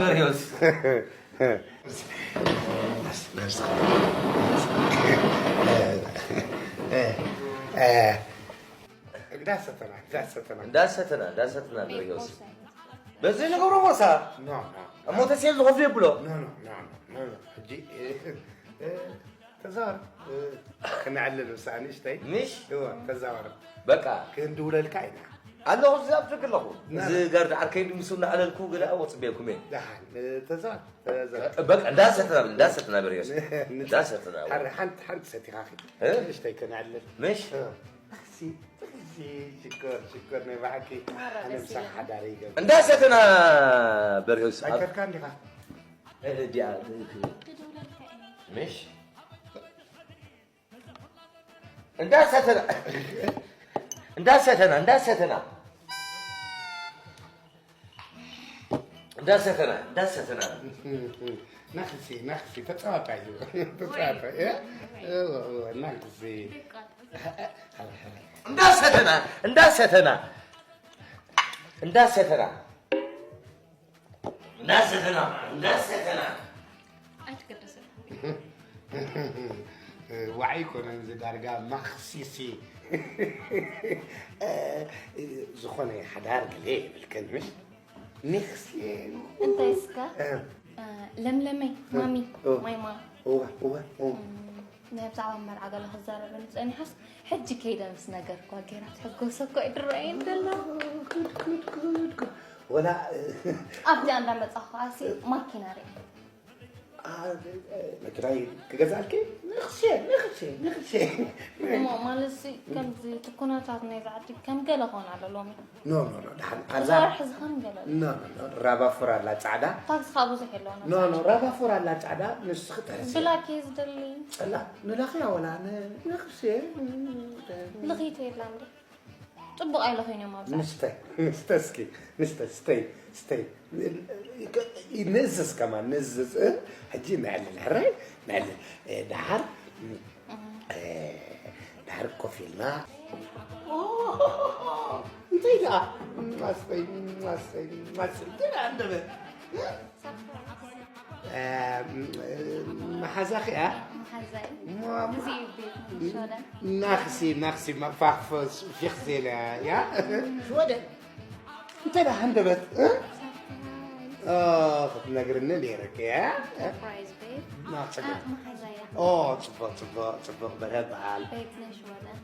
በርዮስ። እንዳሰተና እንዳሰተና እንዳሰተና እንዳሰተና በርዮስ። በዚ ንገብሮ ቦሳ። ኖ ኖ እሞ ተሴል ዝኸፍሉ የብሎ። ኖ ኖ ኖ ኖ ኖ ኖ። ሕጂ እ፣ እ፣ ተዛወር እ፣ ክነዕልል ምሳኣ ንእሽተይ። ምሽ? እወ ተዛወር። በቃ። ክንድውለልካ ኢና። ኣለኹ፣ እዚ ኣብ ደገ ኣለኹ። ና። እዚ ጋርድ ዓርከይ ድምሱ እናዕለልኩ ገለ ኣብኡ ጽበየኩም እየ። ደሓን እ፣ ተዛወር ተዛወር። በቃ እንዳሰትና እንዳሰትና በርዮስ። እንዳሰትና። ሓንቲ ሓንቲ ሰቲኻ ኺድ። እ? ንእሽተይ ክነዕልል። ምሽ? እ፣ እኽሲ እኽሲ። ሽኮር ሽኮር ናይ ባሓቂ። ኣነ ምሳኻ ሓዳሪ ይገብር። እንዳሰትና በርዮስ። ኣይከድካ እንዲኻ። እ፣ ዲኣ ምሽ? እንዳሰተና እንዳሰተና እንዳሰተና እንዳሰተና እንዳሰተና። ናክሲ ናክሲ ተጻዋታይ እዩ። ተጻዋታይ እ? እወ፣ እወ፣ ናክሲ። እንዳሰተና እንዳሰተና እንዳሰተና እንዳሰተና እንዳሰተና። ኣይትገደሰ። ዋዒ ይኮነን እዚ ዳርጋ ማክሲሲ። ዝኾነ ሓዳር ገለ የብልክን ምሽ? ኒክስ እንታይ እስከ ለምለመይ ማሚ ኦ። ማይማ እዋ እዋ እዋ ናይ ብዛዕባ መርዓ ገለ ክዛረበኒ ጸኒሓስ ሕጂ ከይደ ምስ ነገርኳ ገይራ ትሕጎሰ እኮ ይድረየን ደላ ጉድ ጉድ ጉድ ጉድ ወላ ኣብዚኣ እንዳመጻኹ ኣሲ ማኪና ርኢ መኪናይ ክገዛልኪ ንክሴ ንክሴ ንክሴ እሞ ማለት ሲ ከምዚ እቲ ኩነታት ናይ ዝዓዲ ከም ገለ ክኾን ኣሎ ሎሚ ኖ ኖ ኖ ደሓን ኣዛ ዛርሒ ዝኸም ገለ ኣሎ ኖ ኖ ኖ ራባፎር ኣላ ጻዕዳ ታክሲ ከዓ ብዙሕ የለውና ኖ ኖ ራባፎር ኣላ ጻዕዳ ንስኺ ጠርሲ ብላክ እየ ዝደሊ ጸላ ንላኽያ ወላ ንክሴ ልኽይቶ የላ እንዲ ጽቡቕ ኣይለኸይን እዮም ኣብዛ ንስተ ንስተ እስኪ ንስተ ስተይ ስተይ ንእዝዝ ከማን ንእዝዝ እ? ሕጂ ነዕልል ሕራይ ነዕልል እ፣ ደሓር እ፣ ደሓር ኮፍ ኢልና እንታይ ደኣ ማስተይ ማስተይ ማስተይ ገና እንደበ መሓዛኺ እያ መሓዛይ እዚ እዩ ቤት ሸወደን ናክሲ ናክሲ መፋኽፈስ ፊኽዜለ እያ ሽወደን እንታይ ደኣ ሃንደበት እ? ኦ፣ ክትነግርኒ ነይረኪ እያ ሰርፕራይዝ ቤት ናጽገ መሓዛያ ኦ ጽቡቕ ጽቡቕ ጽቡቕ በለ በዓል ቤት ናይ ሽወደን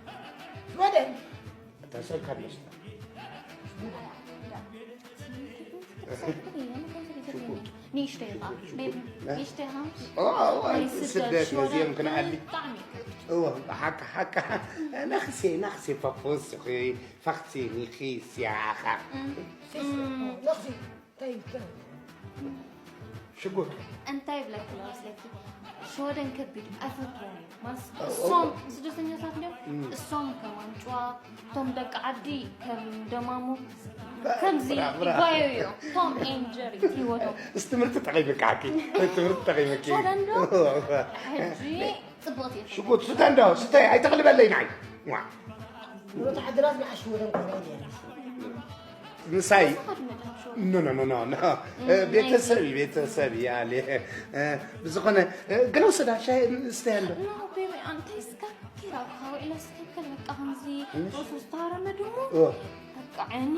ሽወደን ተሰልካ ደስታ ንእሽተይ ኢኻ ቤቢ ንእሽተይ ኢኻ ኦ፣ ናይ ስደት ነዚኦም ክንዓሊ ብጣዕሚ እዎ ሓካ ሓካ ናኽሴ ናኽሴ ፈኹስኺ ፈኽሲ ኒኺ ሲያኻ ሽጉር እንታይ ይብለኪ መስለኪ ሽወደን ከቢድ ኣይፈትዎም እዩ ማለት እሶም ስደተኛታት እንዲዮም እሶም ከም ኣንጭዋ እቶም ደቂ ዓዲ ከም ደማሙ ከምዚ ይጓየዩ እዮም ቶም ኤንጀሪ ህይወቶም እስቲ ትምህርቲ ጠቒምካ ሓቂ ትምህርቲ ጠቒምኪ ሽወደን ዶ ሕጂ ጽቡቕቲ እየ ሽጉር ስተ እንዶ ስተ ኣይተቕልበለይ ንዓይ ዋ ወተሓደራት ንዓሽ ወደን ኮይና ነይራ ምሳይ ኖ ኖ ኖ ኖ ኖ ቤተሰብ እዩ ቤተሰብ እያለ ብዝኾነ ገለ ውሰዳ ሻይ ስተይ ኣሎ እንታይ እስካ ኪራ ካብ ውዕለ ስተከል በቃ ከምዚ ርእሱ ዝተሃረመ ድሞ ኦ፣ በቃ ዕኒ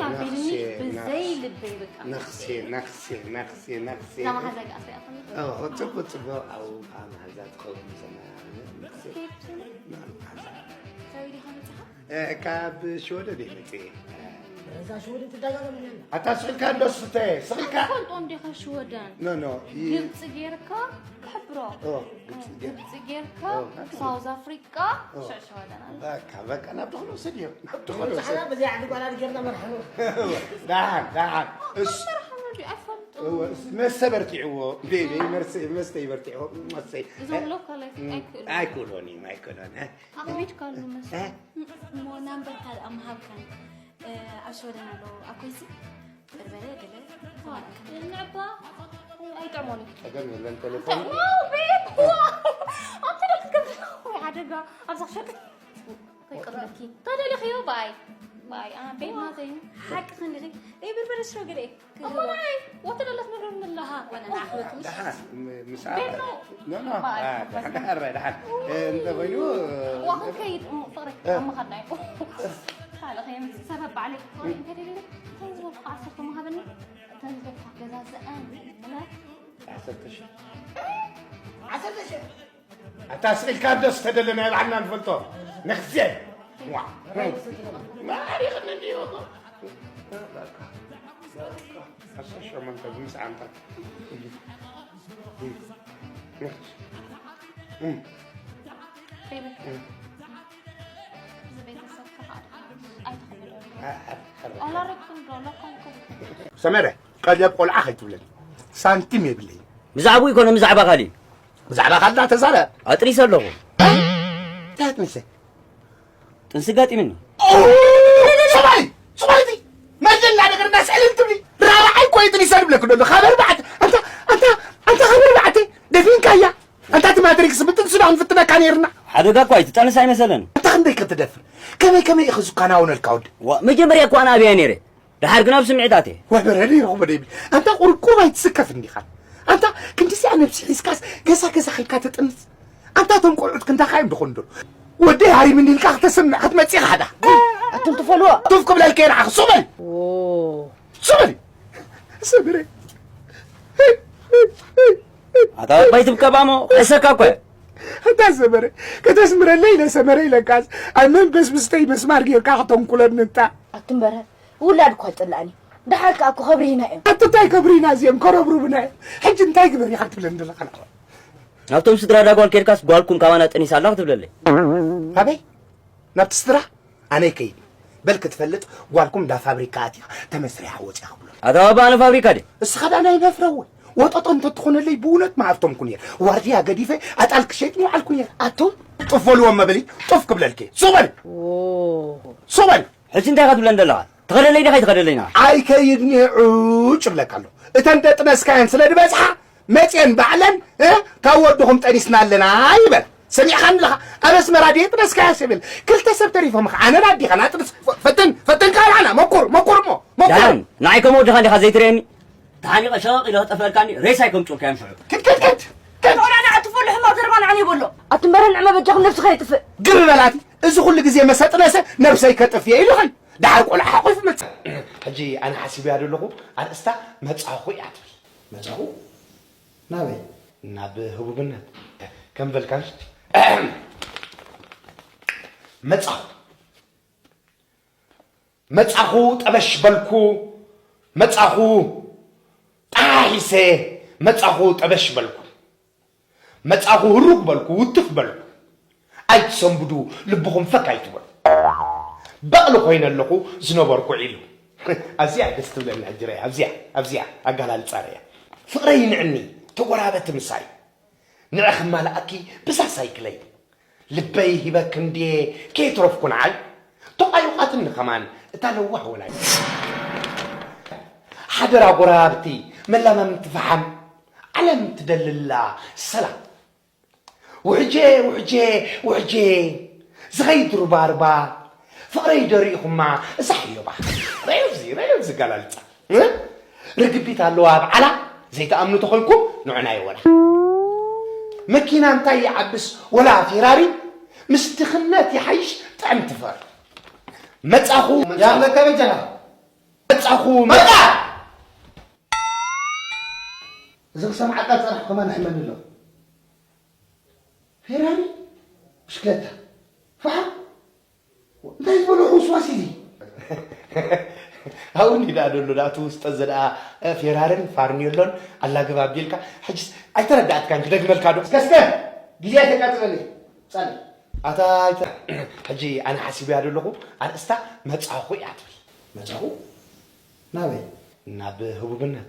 ኣቢልኒ ብዘይ ልበይ በቃ ነኽሴ ነኽሴ ነኽሴ ነኽሴ እዛ መሓዛ ይግኣስ ሪኣ ከለኹ ኦ፣ ጽቡቅ ጽቡቅ ኣብኡ ከዓ መሓዛ ትኸውን ሰና ነኽሴ መሓዛ ሰበይ ዲኻ መፅኻ እ፣ ካብ ሽወደን እየ መፅእ እዛ ሽወደን ትደጋገም እያ ኣታ ስቕልካ እንዶ ስተ ስቕልካ ትፈልጦ እንዲኻ ሽወደን ኖ ኖ ይ- ግብፂ ጌርካ ክሕብሮ ኦ፣ ግብፂ ጌር- ግብፂ ጌርካ ኦ። ሳውዝ ኣፍሪቃ ኦ። ሽዕ ሽወደን ኣሎ በቃ በቃ ናብ ትኽእሎ ውሰድዮ ናብ ትኽእሎ ንብፅሓና በዚኣ ዓዲ ጓል ኣድጌርና መርሓኑ ደሓን ደሓን እስ መርሓ መዲኡ ኣይፈልጡ እወ፣ እስ- መስተ በርቲዕዎ ቤቢ መርስ- መስተ ይበርቲዕዎ መስተይ እዞም ሎካል ኣይክ- ኣይክእሉ ኣይክእሎን እዮም ኣይክእሎን እ? ኣቕሚድካ ኣሉ መስ እ? እሞ ናምበርካ ደኣ ምሃብካን ኣብ ሽወደን ኣለዉ ኣብ ኮይሲ በርበረ ገለ ንዕባ ኣይጥዕሞኒ ጸገም የለን ቴሌፎን ቤት ኣንተ ክትገብር ሓደጋ ኣብዛ ክሸጥ ከይቀብለኪ ተደሊኽዮ ባይ ባይ፣ አ፣ ቤት ናተይ። ሓቂ ክንዲ ደይ በርበረ ሽሮ ገለ እኮ ንዓይ ወተደለት መረር ንላሃ። ወነ ናሕወት ምሽ። ደሓን፣ ም-፣ ምስ ቤት ነው። ኖ፣ ኖ፣ ባይ፣ አ፣ ደሓን፣ ደሓን፣ ደሓን። እ፣ እንተ ኮይኑ፣ እ፣ ዋኹም ከይድ፣ እም፣ ፍቕሪ፣ እ። ኣብ ምኻድና እዩ። ካልእ ከየምጽእ ሰበብ ባዕለይ ክፍቕሪ እንተ ደሊለ፣ እንታይ ዝበልኩ ዓሰርተ መሃበኒ፣ እንታይ ዝበልኩ ገዛዝኣን፣ ምናምን። ዓሰርተ ሺሕ። ዓሰርተ ሺሕ። ኣታ ስቕ ኢልካ ዶ ዝተደለ ናይ ባዕልና ንፈልጦ? ነኽዜ። ዋ። ማሪኽኒ እንዲሁ። ዓሰርተ ሸሞንተ ብምስዓምታ። ሰመረ፣ ቀለብ ቆልዓ ከይትብለኒ። ሳንቲም የብለይን። ብዛዕባኡ ይኮነ ብዛዕባ ካሊእ? ብዛዕባ ካልእ ተዛረብ። ኣጥኒሰ ኣለኹ። እንታይ ኣጥኒሰ? ጥንሲ ጋጢምኒ። ኦ! ሰብኣይ! ሰብኣይቲ! መጀላ ነገር እንዳስዕል እንትብሊ ራብዓይ እኮ እዩ ጥኒሰ ዝብለክ ዘሎ። ካብ ኣርባዕተ፣ ኣንታ፣ ኣንታ፣ ኣንታ ካብ ኣርባዕተ ደፊንካያ። ኣንታ እቲ ማትሪክስ ብጥንሲ ዶ ክንፍትነካ ነይርና? ሓደጋ እኮ እዩ፣ ትጠንስ ኣይመሰለን። ኣንታ ክንደይ ክትደፍር? ከመይ ከመይ እዩ ዝከናወነልካ ወዲ? ዋ፣ መጀመርያ እኮ ኣነ ኣብያ ነይረ። ደሓር ግን ኣብ ስምዒታት እየ። ወበረ ነይረ እኮ በደይብል። ኣንታ ቁርቁር ኣይትስከፍ እንዲኻ። ኣንታ ክንዲዚኣ ነብሲ ሒዝካስ ገዛ ገዛ ከልካ ትጥንስ። ኣንታ እቶም ቆልዑት ክንዳኻ እዮም ድኾኑ ዶ? ወደይ ሃሪምኒ ኢልካ ክተስምዕ ክትመጽእ ኢኻ ሓዳ። ኣቱም ትፈልዎ? ቱፍ ክብለልከ ንዓኽ ሱቕ በል። ኦ። ሱቕ በል። ሰብረ። ኣታ ኣባይ ትብቀባሞ፣ ክሕሰካ እኮ እየ። ኣታ ሰመረ፣ ከተስምረለይ ኢለ ሰመረ ኢለካስ፣ ኣብ መንፈስ ምስተይ መስማር ጌርካ ክተንኩለኒ እንታ። ኣቱም በረ፣ ውላድ እኳ ይጽልኣኒ። ደሓር ከኣ እኮ ከብሪህና እዮም። ኣቲ እንታይ ከብሪህና እዚኦም ከረብሩብና እዮም። ሕጂ እንታይ ግበር ኢኻ ትብለኒ ዘለኻ ንዓኻ? ናብቶም ስድራ ዳ ጓል ኬድካስ ጓልኩም ካባና ጠኒሳ ኣላ ክትብለለይ። ኣበይ? ናብቲ ስድራ? ኣነ ይከይድ። በል ክትፈልጥ ጓልኩም እንዳ ፋብሪካ ኣትያ ተመስሪሓ ወፂኣ ክብሎ። ኣታ ባባ ኣነ ፋብሪካ ድየ? እስኻ ዳ ናይ መፍረወ ወጠጦ እንተትኾነለይ ብእውነት ምሃብቶምኩ ነይር። ዋርድያ ገዲፈ ኣጣል ክሸይጥ ምውዓልኩ ነይር። ኣቱም ጡፍ በልዎም መበሊ ጡፍ ክብለልኪ። ሱቕ በል! ሱቕ በል! ሕጂ እንታይ ኢኻ ትብለን ዘለኻ? ትኸደለይ ዲኻ ኣይትኸደለይና? ኣይከይድን እየ ዕጭ እብለካ ኣለኹ። እተን ደጥነስካየን ስለ ዝበዝሓ መፅየን ባዕለን፣ እ፣ ካብ ወድኹም ጠኒስና ኣለና ይበል። ሰሚዕኻኒ ኣለኻ? ኣብ ኣስመራ ድየ ጥነስካያ ሰብ የለ። ክልተ ሰብ ተሪፎም ኸዓ ኣነን ኣዴኻን ኣጥንስ። ፈ-፣ ፈትን፣ ፈትን ካልዓና። መኩር፣ መኩር እሞ፣ መኩር። ደሓን፣ ንዓይ ከም ወድኻ እንዲኻ ዘይትርእየኒ? ተሓኒቐ ሸቕ ኢለ ክጠፍአልካኒ፣ ሬሳይ ከም ጮካ እዮም ሽዑ። ክድ፣ ክድ፣ ክድ፣ ክድ። ቆልዓ ንዓ ትፈሉ ሕማቕ ዘረባ ንዓኒ ይበሎ። ኣቱም በረ ንዕመ በጃኹም ነብስኻ የጥፍእ። ግብ በላቲ፣ እዚ ኩሉ ግዜ መሰጥነሰ ነብሰይ ከጥፍየ ኢሉኸን። ደሓር ቆልዓ ሓቑፍ መጽእ። ሕጂ ኣነ ሓሲበያ ዘለኹ ኣርእስታ መጻኹ እያ ትብል። መጻኹ? ናበይ? ናብ ህቡብነት። ከም በልካን መጻኹ። መጻኹ ጠበሽ በልኩ። መጻኹ ጣሒሰ። መጻኹ ጠበሽ በልኩ። መጻኹ ህሩግ በልኩ፣ ውትፍ በልኩ። ኣይትሰንብዱ፣ ልብኹም ፈክ ኣይትበሉ። በቕሊ ኮይነ ኣለኹ ዝነበርኩ ዒሉ። ኣዚኣ ደስ ትብለኒ ሕጂ ርኣያ፣ ኣብዚኣ፣ ኣብዚኣ ኣገላልጻ ርኣያ። ፍቕረይ ንዕኒ፣ ተጎራበቲ ምሳይ። ንዒ ክማልኣኪ ብዛ ሳይክለይ። ልበይ ሂበኪ እንድየ ከየትረፍኩ ንዓይ። ተቋዩቓትኒ ከማን እታ ለዋህ ወላዲት። ሓደራ ጎራብቲ፣ መላማምንቲ ፈሓም፣ ዓለም ትደልላ ሰላም። ውሕጄ፣ ውሕጄ፣ ውሕጄ፣ ዝኸይድ ሩባርባ፣ ፍቕረይ ዶ ርኢኹማ እዛ ሕዮባ? ረኣዮ እዚ፣ ረኣዮ እዚ ኣገላልጻ። እ? ርግቢት ኣለዋ ኣብ ዓላ፣ ዘይትኣምኑ ተኾንኩም ንዑ ናይ ወላ። መኪና እንታይ ይዓብስ ወላ ፌራሪ፣ ምስ ድኽነት ይሓይሽ ጥዕምቲ ፈር። መጻኹ፣ ያኽለካ በጃኻ። መጻኹ፣ መጻ! እዚ ክሰምዓካ ዝጸናሕኩ ከማን ይሕመኒ ኣሎ። ፌራሪ፣ ብሽክለታ፣ ፈሓም፣ እንታይ ዝበሎ ሕውስዋስ እዩ እዚ? ኣብኡ እንዲ ደኣ ደሎ፣ ደኣ እቲ ውስጠ እዚ ደኣ፣ እ፣ ፌራርን ፋርኔሎን ኣላግብ ኣቢልካ፣ ሕጅስ ኣይተረዳእትካን፣ ክደግመልካ ዶ? እስከ፣ እስከ፣ ግዜ ኣይተቃጽለኒ። ጻሊ። ኣታ ኣይተ-፣ ሕጂ ኣነ ሓሲበያ ደለኹ፣ ኣርእስታ መጻኹ እያ ትብል። መጻኹ? ናበይ? ናብ ህቡብነት።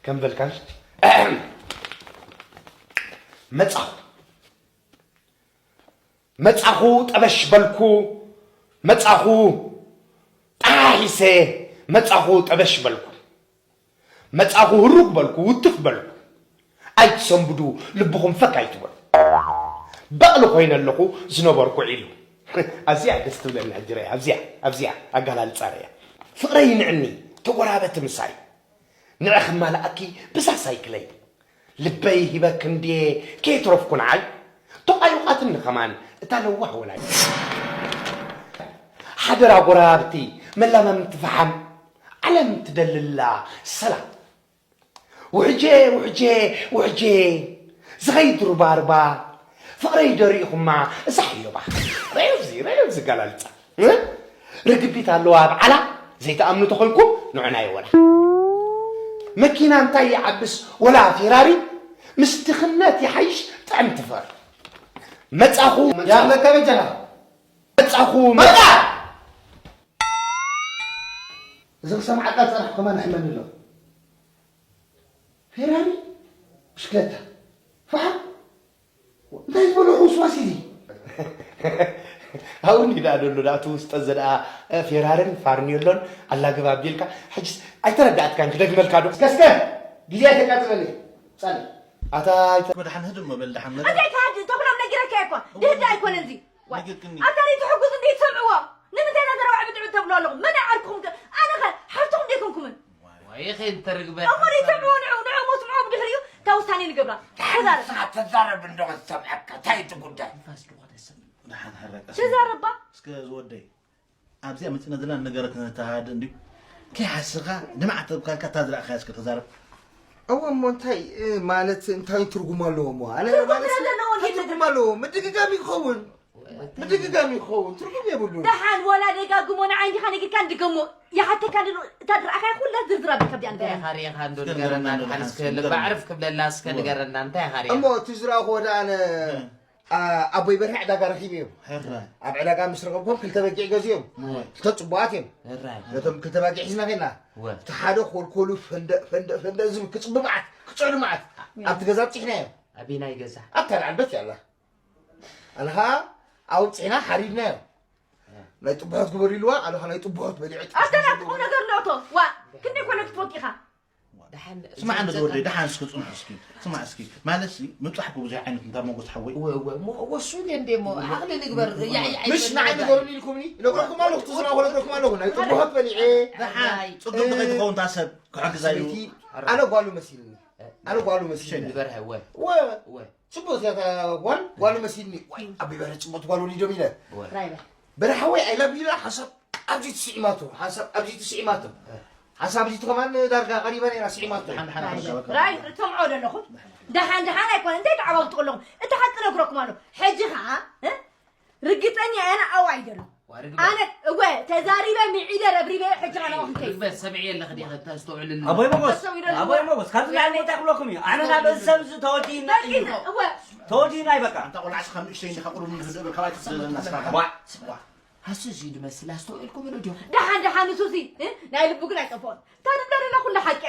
ከም በልካን መጻኹ። መጻኹ ጠበሽ በልኩ፣ መጻኹ ጣሒሰ፣ መጻኹ ጠበሽ በልኩ። መጻኹ ህሩግ በልኩ፣ ውትፍ በልኩ። ኣይትሰንብዱ፣ ልብኹም ፈክ ኣይትበሉ። በቕሊ ኮይነ ኣለኹ ዝነበርኩ ዒሉ። ኣዝያ ደስ ትብለኒ ሕጂ ርያ ኣብዚኣ ኣብዚኣ ኣጋላልጻ ርያ ፍቕረይ ንዕኒ ተጎራበቲ ምሳይ ንዕ ክማልኣኪ ብዛ ሳይክለይ ልበይ ሂበክ እንድየ ከየትረፍኩ ንዓይ ተቋዩቓትኒ ከማን እታ ለዋህ ወላዲት ሓደራ ጎረባብቲ መላመምቲ ፈሓም ዓለም ትደልላ ሰላም ውሕጄ ውሕጄ ውሕጄ ዝኸይድ ሩባርባ ፍቕረይ ደሪእኹማ እዛ ሕዮባ ረዮ እዚ ረዮ እዚ ጋላልፃ እ? ርግቢት ኣለዋ ኣብ ዓላ ዘይትኣምኑ ተኾንኩም ንዑና ይወላ መኪና እንታይ ይዓብስ ወላ ፌራሪ ምስ ድኽነት ይሓይሽ ጥዕም ትፈር መፃኹ ያለካ በጃኻ መፃኹ መፃ እዚ ክሰምዓካ ዝፀናሕኩ ከማን ሕመኒ ኣሎ ፌራሪ ብሽክለታ ፋሓም እንታይ ዝበሎ ሕውስዋስ እዚ ኣብኡ እንዲ ደኣ ደሎ ደኣ እቲ ውስጠ እዚ ደኣ ፌራርን ፋርኒዮሎን ኣላግብ ኣቢልካ ሕጅስ ኣይተረዳእትካን ክደግመልካ ዶ እስከ እስከ ግዜ ኣይተቃጥለኒ ፃሊ ኣታ መድሓን ህድሞ በል ደሓን መ እንታይ ትሃድእ ተብሎም ነጊረካ እኮ ድህዳ ኣይኮነ እዚ ኣታ ደይ ትሕጉስ እንደ ትሰምዕዎ ንምንታይ እዛ ዘረባ ዕብድ ዕብድ ተብሎ ኣለኹም መን ዓርኩም ኣነ ኸ ሓፍትኹም ደይኮንኩምን ወይ ኸይንተርግበ እሞ ደይ ትሰምዕዎ ንዑ ንዑ ሞ ስምዖ ብድሕሪኡ እታ ውሳኔ ንገብራ ተዛረብ ተዛረብ እንዶ ዝሰምዐካ እንታይ እቲ ጉዳይ ተዛረባ እስከ ዝወደይ ኣብዚኣ መፂና ዘለና ነገረ ክነተሃድ እንድዩ ከይሓስኻ ንማዕተብ ካልካ እታ ዝረእኻያ እስከ ተዛረብ እወ እሞ እንታይ ማለት እንታይ ትርጉም ኣለዎ እሞ ኣነ ትርጉም ማለት ስለ ዘለዎ እንታይ እንዴት ትርጉም ኣለዎ ምድግጋም ይኸውን ምድግጋም ይኸውን ትርጉም የብሉን ደሓን ወላ ደጋግሞ ንዓይ እንዲኻ ነጊርካ ንድገሞ ይሓተካ ንሉ እታ ድረኣኻያ ኩላ ዝርዝር ኣቢልካ ብዲኣ እንታይ ንገረኒ ኢኻ ሪኢኻ እንዶ ንገረና ንገረና ንሓን እስከ ንሓን ልባዕርፍ ክብለላ እስከ ንገረና እንታይ ኢኻ ሪኢኻ እሞ እቲ ዝረኣኹ ወደ ኣነ ኣቦይ በርሀ ዕዳጋ ረኺበዮም ሕራይ ኣብ ዕዳጋ ምስ ረኸብኩም ክልተ በጊዕ ገዚኦም ሕራይ ክልተ ፅቡቓት እዮም ሕራይ ነቶም ክልተ በጊዕ ሒዝና ኸድና ወ እቲ ሓደ ኮልኮሉ ፈንደእ ፈንደእ ፈንደእ ዝብል ክፅቢ መዓት ክፅዕዱ መዓት ኣብቲ ገዛ ኣብፂሕናዮ ኣበየናይ ገዛ ኣብታ ላዕሊ በት እያ ኣላ ኣነ ኸዓ ኣብፅሕና ሓሪድናዮ ናይ ጥቡሖት ግበሩ ኢልዋ ኣነ ኸዓ ናይ ጥቡሖት በሊዐ ኣስተናግድ ቁም ነገር ነቶ ዋ ክንደይ ኮነ ክትፈቱ ኢኻ ስማዕ እንዶ ዝወደይ ደሓን እስኪ ፅንሑ እስኪ ስማዕ እስኪ ማለት ሲ ምብፃሕኩ ብዙሕ ዓይነት እንታ ሞጎስ ሓወይ እወ እወ እሞ እወ እሱ ኢለ እንደ እሞ ዓቕሊ ንግበር ያይ ያይ ምሽ ንዓይ ንገሩኒ ኢልኩምኒ ነግረኩም ኣለኹ ትዝራኹ ነግረኩም ኣለኹ ናይ ጥቡሖት በሊዐ ደሓን ፅጉም ተኸይትኸውን እታ ሰብ ክሕግዛ እዩ ኣነ ጓሉ መሲልኒ ኣነ ጓሉ መሲልኒ ንበርሀ እወ እወ እወ ፅቡቅ እዚኣ እታ ጓል ጓል መሲልኒ ዋይ ኣቢ በረ ፅቡቅ ጓል ወሊዶም ኢለ በረ ሓወይ ኣይላብ ኢላ ሓሳብ ኣብዚ ትስዒማቶ ሓሳብ ኣብዚ ትስዒማቶ ሓሳብ እዚ ከማን ዳርጋ ቀሪባ ነራ ስዒማቶ ራይ ትሰምዖ ዘለኹም ደሓን ደሓን ኣይኮነ እንታይ ተዓባብጡ ኣለኹም እቲ ሓቂ ነግረኩም ኣሎ ሕጂ ከዓ ርግጠኛ እየ ኣነ ኣብኡ ኣይደለኹ ኣነ እወ ተዛሪበ ምዒደ ረብሪበ ሕጂ ኣነ ወኽንከይ ርግበ ሰምዒ ኣለኺ ዲኺ ተስተውዕልኒ ኣቦይ ሞጎስ ኣስተውዕለኒ ኣቦይ ሞጎስ ካብዚ ላዕሊ እንታይ ክብለኩም እዩ ኣነ ናብ እዚ ሰብ እዚ ተወዲእና እዩ እወ ተወዲእና እዩ በቃ ኣንታ ቆልዓ ስኻ ንእሽተይ እንዲኻ ቁሩብ ንህዝእ በል ካባይ ትስለና ስኻ ባዕ ስዋ ሃሱ እዚ ድመስል ኣስተውዕልኩም ዶ ዲኹም ደሓን ደሓን ንሱ ሲ ናይ ልቡ ግን ኣይጠፍኦን ታድብለልና ኩሉ ሓቂ